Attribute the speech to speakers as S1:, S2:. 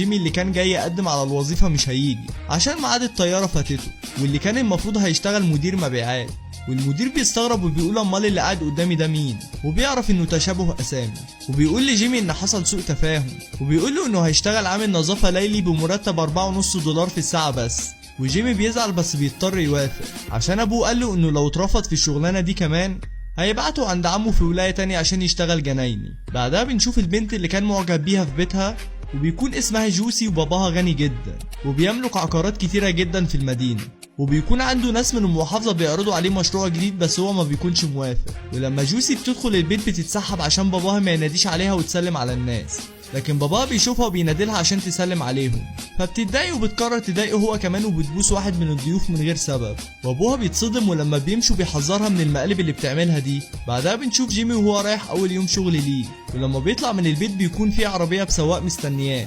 S1: جيمي اللي كان جاي يقدم على الوظيفة مش هيجي عشان ميعاد الطيارة فاتته، واللي كان المفروض هيشتغل مدير مبيعات. والمدير بيستغرب وبيقول امال اللي قاعد قدامي ده مين، وبيعرف انه تشابه اسامي، وبيقول لجيمي ان حصل سوء تفاهم، وبيقول له انه هيشتغل عامل نظافة ليلي بمرتب 4.5 دولار في الساعة بس. وجيمي بيزعل بس بيضطر يوافق عشان ابوه قال له انه لو اترفض في الشغلانة دي كمان هيبعته عند عمه في ولاية تانية عشان يشتغل جنايني. بعدها بنشوف البنت اللي كان معجب بيها في بيتها، وبيكون اسمها جوسي، وباباها غني جدا وبيملك عقارات كتيرة جدا في المدينة، وبيكون عنده ناس من المحافظة بيعرضوا عليه مشروع جديد بس هو ما بيكونش موافق. ولما جوسي بتدخل البيت بتتسحب عشان باباها ما يناديش عليها وتسلم على الناس، لكن باباها بيشوفها وبينادلها عشان تسلم عليهم، فبتتضايق وبتقرر تضايقه هو كمان وبتبوس واحد من الضيوف من غير سبب، وابوها بيتصدم ولما بيمشوا بيحذرها من المقالب اللي بتعملها دي. بعدها بنشوف جيمي وهو رايح اول يوم شغل ليه، ولما بيطلع من البيت بيكون في عربية بسواق مستنياه.